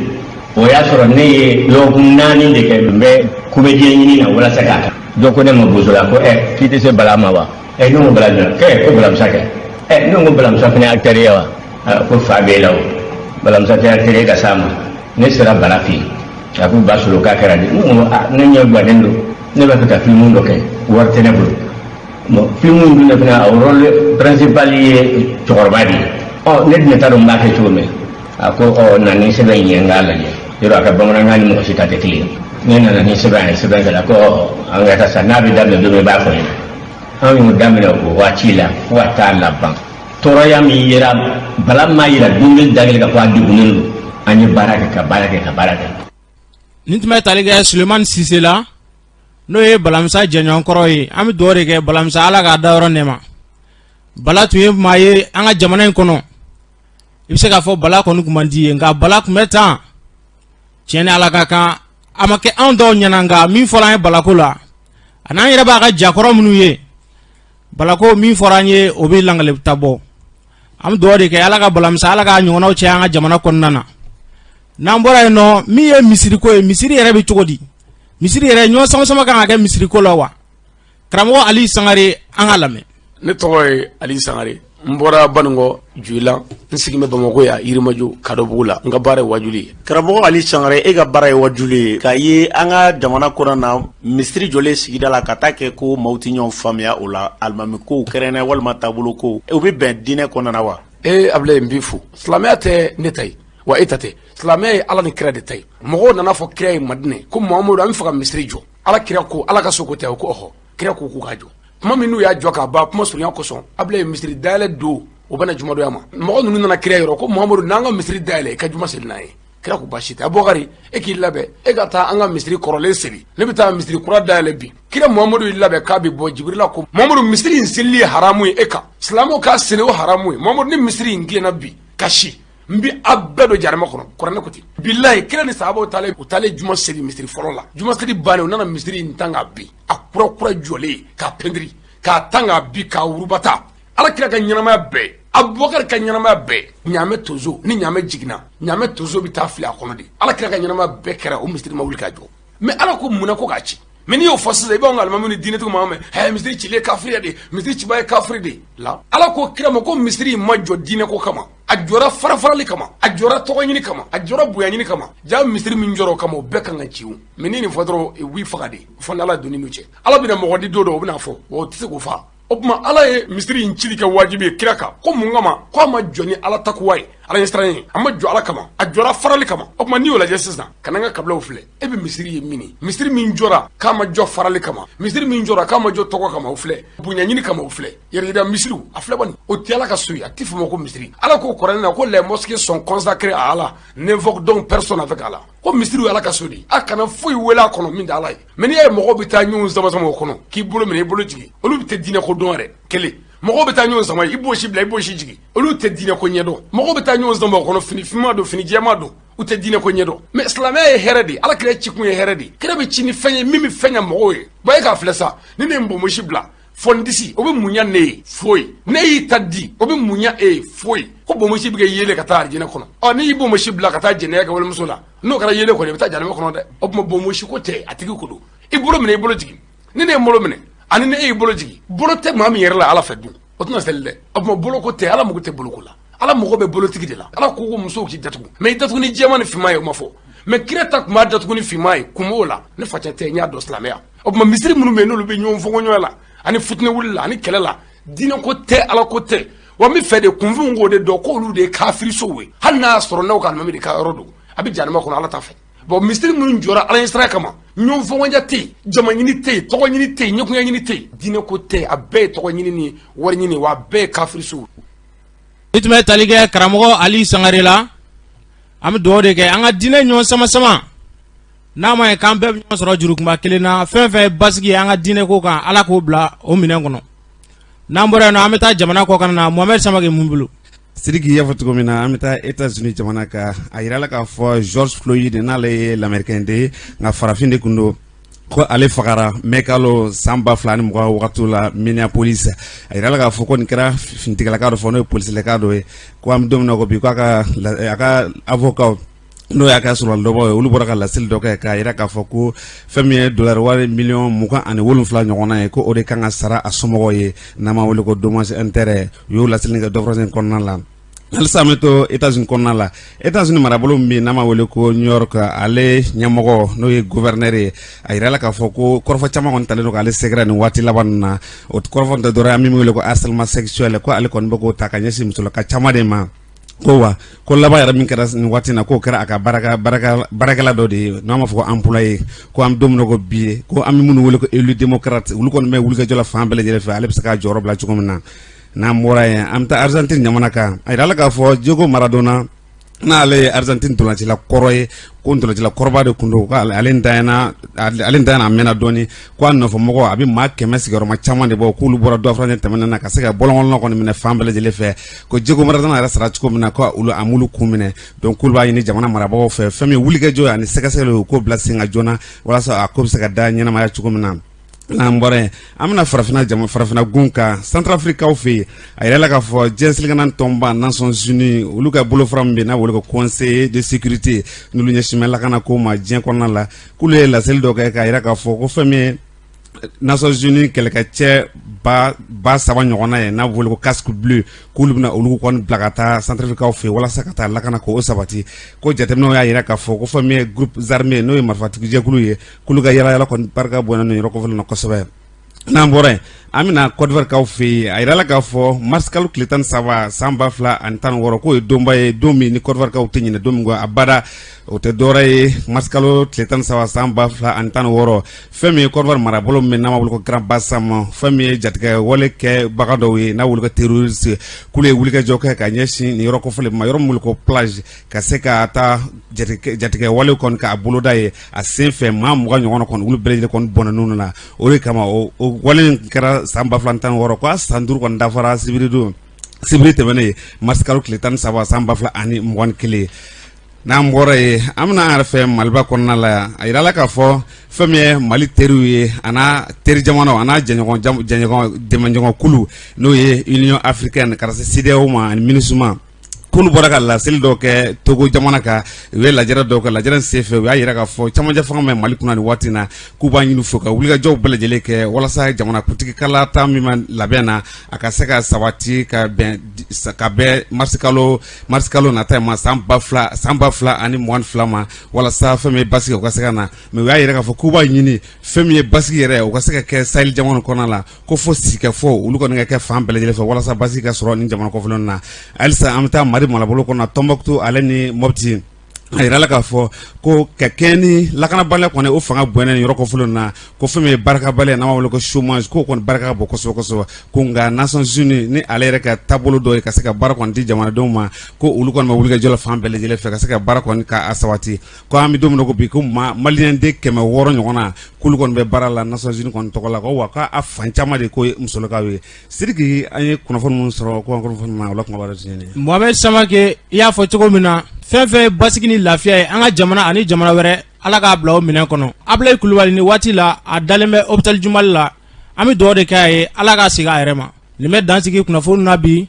O y'a sɔrɔ ne ye lɔgɔkun 4 de kɛ, n bɛ comédien ɲini na walasa k'a kan. Dɔ ko ne ma boso la ko ɛ, k'i tɛ se Bala ma wa? Ɛ, ne ko Bala jumɛn? Kɛ ko Balamisa kɛ. Ɛ, ne ko Balamisa fana ye acteur ye wa? Ko fa b'e la o, Balamisa tɛ acteur ye ka s'a ma. Ne sera Bala fɛ yen, a ko Basolo, k'a kɛra di? Ne ko aa, ne ɲɛ gannen don, ne b'a fɛ ka film dɔ kɛ, wari tɛ ne bolo. Bon, film in dun de fana, a rôle principal ye cɛkɔrɔba de ye. Ɔ, ne dun t'a dɔn n b'a kɛ cogo min. A ko ɔ, na ni sɛbɛn in ye, n k'a lajɛ. Yɔrɔ a ka bamanankan ni mɔgɔ si ta tɛ kelen ye. Ne nana ni sɛbɛn ye, sɛbɛn kɛla ko ɔ, an ka taa sa, n'a bɛ daminɛ don min, i b'a fɔ n ɲɛna. An y'o daminɛ o waati la fo ka taa laban. Tɔɔrɔya min yera Bala m'a yira don kelen da kelen k'a fɔ a degunnen don. An ye baara kɛ, ka baara kɛ, ka baara kɛ. Nin tun bɛ tali kɛ Sulemani Sise la, n'o ye Balamisa jɛɲɔgɔnkɔrɔ ye. An bɛ dugawu de kɛ Balamisa, Ala k'a dayɔrɔ nɛɛma. Bala tun ye maa ye an ka jamana in kɔnɔ, i bɛ se k'a fɔ Bala kɔni tun man di ye, nka Bala tun bɛ tan tiɲɛ ni Ala ka kan. A ma kɛ anw dɔw ɲɛna, nka min fɔra an ye Balako la, a n'an yɛrɛ b'a ka jakɔrɔ minnu ye Balako, min fɔra an ye, o bɛ langali ta bɔ. An bɛ dugawu de kɛ, Ala ka Balamisa, Ala k'a ɲɔgɔnnaw caya an ka jamana kɔnɔna na. N'an bɔra yen nɔ, min ye misiriko ye, misiri yɛrɛ bɛ cogo di? Misiri yɛrɛ, ɲɔgɔn sama-sama kan ka kɛ misiriko la wa? Karamɔgɔ Ali Sangare, an k'a lamɛn. Ne tɔgɔ ye Ali Sangare, n bɔra Baninkɔ Juyila, n sigin bɛ Bamakɔ yan, Yirimajɔ Kadɔbugu la. N ka baara ye wajuli ye. Karamɔgɔ Ali Sangare, e ka baara ye wajuli ye. K'a ye an ka jamana kɔnɔna na, misiri jɔlen sigida la, ka taa kɛ ko maaw tɛ ɲɔgɔn faamuya o la, alimami kow kɛrɛnkɛrɛn walima taabolo kow, o bɛ bɛn diinɛ kɔnɔna na wa? Ee Abulayi, n b'i fo. Silamɛya tɛ ne ta ye wa, e ta tɛ. Silamɛya ye Ala ni kira de ta ye. Mɔgɔw nana fɔ kira ye Madinɛ ko Muhamadu, an bɛ fɛ ka misiri jɔ. Ala kira ko, Ala ka so ko tɛ? O ko ɔhɔ. Kira ko k'u k'a jɔ. Tuma min n'u y'a jɔ k'a ban, kuma surunya kosɔn, Abulayi, misiri dayɛlɛ don, o bɛnna jumadonya ma. Mɔgɔ ninnu nana kira yɔrɔ ko Muhamadu, n'an ka misiri dayɛlɛ, i ka juma seli n'an ye. Kira ko baasi tɛ. Abubakari, e k'i labɛn, e ka taa an ka misiri kɔrɔlen seli, ne bɛ taa misiri kura dayɛlɛ bi. Kira Muhamadu y'i labɛn k'a bɛ bɔ, Jibirila ko Muhamadu, misiri in selili ye haramu ye e kan, silamɛw k'a seli, o haramu ye. Muhamadu, ni misiri in tilenna bi ka si, n bɛ a bɛɛ don jahanama kɔnɔ. Kuranɛ ko ten. Bilayi, kira ni sahabaw taalen, u taalen juma seli misiri fɔlɔ la, juma seli bannen, u nana misiri in tan k'a bin, a kura kura jɔlen, k'a pɛntiri, k'a tan k'a bin, k'a wurubata. Ala kira ka ɲɛnamaya bɛɛ, Abubakar ka ɲɛnamaya bɛɛ, ɲaamɛ tonso ni ɲaamɛ jiginna, ɲaamɛ tonso bɛ taa fili a kɔnɔ de. Ala kira ka ɲɛnamaya bɛɛ kɛra, o misiri ma wuli ka jɔ. Mais Ala ko mun na ko k'a ci? Mais n'i y'o fɔ sisan, i b'anw ka alimami ni diinɛtigiw mankan mɛn: hɛ, misiri cili ye kafiriya de, misiri cibaa ye kafiri de la. Ala ko kira ma ko misiri in ma jɔ diinɛ ko kama, a jɔra farafarali kama, a jɔra tɔgɔ ɲini kama, a jɔra bonya ɲini kama. Ja misiri min jɔra o kama, o bɛɛ kan ka ci. O mais ni nin fɔ dɔrɔn, u b'i faga de. Fo ni Ala donni n'u cɛ, Ala bɛna mɔgɔ di don dɔ, o bɛna fɔ wa, o tɛ se k'o faa. O tuma Ala ye misiri in cili kɛ wajibi ye kira kan. Ko mun kama? Ko a ma jɔ ni Ala takuwa ye, Ala ɲɛsiran ye, a ma jɔ Ala kama, a jɔra farali kama. O tuma n'i y'o lajɛ sisan, ka n'an ka kabilaw filɛ, e bɛ misiri ye min, misiri min jɔra k'a ma jɔ farali kama, misiri min jɔra k'a ma jɔ tɔgɔ kama, o filɛ, bonya ɲini kama, o filɛ, yɛrɛyira misiriw, a filɛ bani, o tɛ Ala ka so ye, a tɛ fɔ ma ko misiri. Ala ko kuranɛ na ko les mosquées sont consacrées à Allah, n'invoque donc personne avec Allah. Ko misiri ye Ala ka so de ye, a kana foyi wele a kɔnɔ min tɛ Ala ye. Mais n'i y'a ye mɔgɔw bɛ taa ɲɔgɔn sama sama o kɔnɔ, k'i bolo minɛ, i bolo jigin, olu tɛ diinɛ ko dɔn yɛrɛ. Kelen, mɔgɔw bɛ taa ɲɔgɔn sama, i b'o si bila, i b'o si jigin, olu tɛ diinɛ ko ɲɛdɔn. Mɔgɔw bɛ taa ɲɔgɔn sama o kɔnɔ, fini finman don, fini jɛman don, u tɛ diinɛ ko ɲɛdɔn. Mais silamɛya ye hɛrɛ de ye, Ala kira cikun ye hɛrɛ de ye. Kira bɛ ci ni fɛn ye min bɛ fɛn ɲɛ mɔgɔw ye. Bon, e k'a filɛ sa, ni ne ye n bonbonsi bila fɔ n disi, o bɛ mun ɲɛ ne ye? Foyi. Ne y'i ta di, o bɛ mun ɲɛ e ye? Foyi. Ko bonbonsi bɛ kɛ yeelen ka taa arijinɛ kɔnɔ. Ɔ, n'i y'i bonbonsi bila ka taa jɛnɛya kɛ walimuso la, n'o kɛra yeelen kɔnɔ, i bɛ taa jahanama kɔnɔ dɛ. O tuma bonbonsi ko tɛ, a tigi ko don. I bolo minɛ, i bolo jigin. Ni ne ye n bolo minɛ ani ni e y'i bolo jigin, bolo tɛ maa min yɛrɛ la Ala fɛ dun, o tɛna seli dɛ. O tuma boloko tɛ, Ala mago tɛ boloko la, Ala mago bɛ bolotigi de la. Ala ko ko musow k'i datugu, mais i datugu ni jɛman ni finman ye, o ma fɔ. Mais kira ta tun b'a datugu ni finman ye, kun b'o la. Ne facɛ tɛ, n y'a dɔn silamɛya. O tuma misiri minnu bɛ yen, n'olu bɛ ɲɔgɔn fɔnkɔɲɔgɔnya la ani fitinɛ wuli la ani kɛlɛ la, diinɛ ko tɛ, Ala ko tɛ. Wa n bɛ fɛ de kunfinw k'o de dɔn k'olu de ye kafirisow ye. Hali n'a y'a sɔrɔ n'aw ka alimami de ka yɔrɔ don, a bɛ jahanama kɔnɔ, Ala t'a fɛ. Bon, misiri minnu jɔra Ala ɲɛsiran kama, ɲɔgɔn fɔnkɔnja tɛ yen, jama ɲini tɛ yen, tɔgɔ ɲini tɛ yen, ɲɛkunya ɲini tɛ yen, diinɛ ko tɛ, a bɛɛ ye tɔgɔ ɲini ni wari ɲini, wa a bɛɛ ye kafirisow. I tun bɛ tali kɛ karamɔgɔ Ali Sangare la. An bɛ dugawu de kɛ an ka diinɛ ɲɔgɔn sama sama n'a ma ye k'an bɛɛ bɛ ɲɔgɔn sɔrɔ jurukunba kelen na. Fɛn fɛn ye basigi ye an ka diinɛ ko kan, Ala k'o bila o minɛn kɔnɔ. N'an bɔra yen nɔ, an bɛ taa jamana kɔkan na. Mohamɛd Samake, mun bolo? Sidiki, y'a fɔ cogo min na, an bɛ taa Etats-Unis jamana kan. A yirala k'a fɔ George Floyd, n'ale ye lamɛrikɛn de ye, nka farafin de tun don, ko ale fagara mɛ kalo san 2020 wagati la Minneapolis. A yirala k'a fɔ ko nin kɛra finitigilaka dɔ fɔ, n'o ye polisilaka dɔ ye. Ko an bɛ don min na ko bi, ko a ka avocat, n'o y'a ka sɔrɔdɔbɔ ye, olu bɔra ka laseli dɔ kɛ k'a yira k'a fɔ ko fɛn min ye dolari wari miliyɔn 27 ɲɔgɔnna ye, ko o de kan ka sara a somɔgɔw ye, n'an b'a wele ko dommage intérêt. U y'o laseli kɛ dɔfɔrɔsen kɔnɔna la. Halisa an bɛ to Etats-Unis kɔnɔna la. Etats-Unis marabolo min bɛ yen n'an b'a wele ko New York, ale ɲɛmɔgɔ, n'o ye gouverneur ye, a yirala k'a fɔ ko kɔrɔfɔ caman kɔni talen don k'ale sɛgɛrɛ nin waati laban ninnu na. O kɔrɔfɔ tɛ dɔwɛrɛ ye, an bɛ min wele ko harcèlement sexuel, ko ale kɔni bɛ k'o ta ka ɲɛsin musolaka caman de ma. Ko wa ko laban yɛrɛ min kɛra nin waati na, k'o kɛra a ka baarakɛla dɔ de ye, n'an b'a fɔ ko employé. Ko an bɛ don min na ko bi, ko an bɛ minnu wele ko élu démocrate, olu kɔni bɛ wulikajɔ la fan bɛɛ lajɛlen fɛ, ale bɛ se k'a jɔyɔrɔ bila cogo min na. N'an bɔra yen, an bɛ taa Argentine jamana kan. A jirala k'a fɔ Diego Maradona, n'ale ye Argentine ntolacila kɔrɔ ye, ko ntolacila kɔrɔba de tun don, ko ale ntanyana, a mɛnna dɔɔni, ko a nɔfɛmɔgɔ a bɛ maa 100 sigiyɔrɔma caman de bɔ, k'olu bɔra dɔ furancɛ tɛmɛnen na ka se ka bɔlɔnkɔnɔna kɔni minɛ fan bɛɛ lajɛlen fɛ, ko Diego Maradona yɛrɛ sara cogo min na, ko olu a m'olu kun minɛ. Donc k'olu b'a ɲini jamana marabagaw fɛ, fɛn min wulikajɔ ani sɛgɛsɛgɛli, u k'o bila sen kan joona walasa a ko bɛ se ka da ɲɛnamaya cogo min na. N'an bɔra yen, an bɛna farafinna jama farafinna gun kan, Centrafricaw fɛ yen. A yirala k'a fɔ diɲɛ seleke tɔnba Nations Unies, olu ka bolofara min bɛ n'a wele ko Conseil de sécurité, n'olu ɲɛsin bɛ lakana ko ma diɲɛ kɔnɔna la, k'olu ye laseli dɔ kɛ k'a yira k'a fɔ ko fɛn min ye Nations Unies kɛlɛkɛcɛ 3000 ɲɔgɔnna ye, n'a bɛ wele ko casque bleu, k'olu bɛna olu kɔni bila ka taa Centrafricaw fɛ yen walasa ka taa lakana k'o sabati. Ko jateminɛw y'a yira k'a fɔ ko fɛn min ye groupe armé, n'o ye marifatigijɛkulu ye, k'olu ka yala yala kɔni barika bonyana nin yɔrɔ kofɔlen na kosɛbɛ. N'an bɔra yen, an bɛna Côte d'Ivoire kaw fɛ yen. A yirala k'a fɔ mars kalo tile 13 san 2016, k'o ye donba ye, don min ni Côte d'Ivoire kaw tɛ ɲinɛ don min kɔ abada. O tɛ dɔwɛrɛ ye, mars kalo tile 13 san 2016, fɛn min ye Côte d'Ivoire marabolo min n'a b'a wele ko Grand Bassam, fɛn min ye jatigɛ wale kɛbaga dɔw ye n'a wele ko terroriste, k'olu ye wulikajɔ kɛ ka ɲɛsin nin yɔrɔ kofɔlen ma, yɔrɔ min wele ko plage, ka se ka taa jatigɛ wale kɔni k'a boloda ye. A sen fɛ, maa 20 ɲɔgɔn kɔni, olu bɛɛ lajɛlen kɔni bɔnɛn'u na. O de kama o wale in kɛra san 2016, ko a san 5 kɔni dafara sibiridon, sibiri tɛmɛnen ye, mars kalo tile 13 san 2021. N'an bɔra yen, an bɛna an yɛrɛ fɛ Maliba kɔnɔna la yan. A yirala k'a fɔ fɛn min ye Mali teriw ye, a n'a teri jamanaw, a n'a jɛɲɔgɔn jɛɲɔgɔn dɛmɛɲɔgɔn kulu, n'o ye Union africaine, ka se CEDEAO ma ani MINUSMA, k'olu bɔra ka laseli dɔw kɛ Togo jamana kan. U ye lajɛrɛ dɔw kɛ. Lajɛrɛ in senfɛ, u y'a yira k'a fɔ camancɛ fanga bɛ Mali kunna nin waati in na, k'u b'a ɲini fo ka wulikajɔw bɛɛ lajɛlen kɛ walasa jamana kuntigi kalata min ma labɛn na, a ka se ka sabati ka bɛn marisi kalo nata in ma, san 2022 ma, walasa fɛn min ye basigi, o ka se ka na. Mais u y'a yira k'a fɔ k'u b'a ɲini fɛn min ye basigi yɛrɛ, o ka se ka kɛ Sahel jamana kɔnɔna la, ko fo sigikafɔ olu kɔni ka kɛ fan bɛɛ lajɛlen fɛ walasa basigi ka sɔrɔ nin jamana kɔfɛlen na. Halisa an bɛ taa Mali marabolo kɔnɔ, Tɔnbɔkutu ale ni Mɔpti. A yirala k'a fɔ ko ka kɛɲɛ ni lakanabaliya kɔni, o fanga bonyana nin yɔrɔ kɔfɔlen na, ko fɛn min ye baarakɛbaliya, n'an b'a wele ko chômage, k'o kɔni barika ka bon kosɛbɛ kosɛbɛ. Ko nka Nations Unies ni ale yɛrɛ ka taabolo dɔ ye ka se ka baara kɔni di jamanadenw ma, ko olu kɔni bɛ wulikajɔ la fan bɛɛ lajɛlen fɛ ka se ka baara kɔni k'a sabati. Ko an bɛ don min na ko bi, ko maa maliyɛn den 600 ɲɔgɔn na, k'olu kɔni bɛ baara la Nations Unies kɔni tɔgɔ la, ko wa k'a fan caman de ko ye musolakaw ye. Sidiki, an ye kunnafoni minnu sɔrɔ ko an kunnafoni na, o la kumaba dɔ tiɲɛ ye. Mohamed Samake, i y'a fɔ cogo min na, fɛn fɛn ye basigi ni lafiya ye an ka jamana ani jamana wɛrɛ, Ala k'a bila o minɛn kɔnɔ. Abulayi Kulubali, ni waati la a dalen bɛ hôpital Jumali la, an bɛ dugawu de kɛ a ye, Ala k'a segin a yɛrɛ ma. Nin bɛ dan sigi kunnafoni na bi.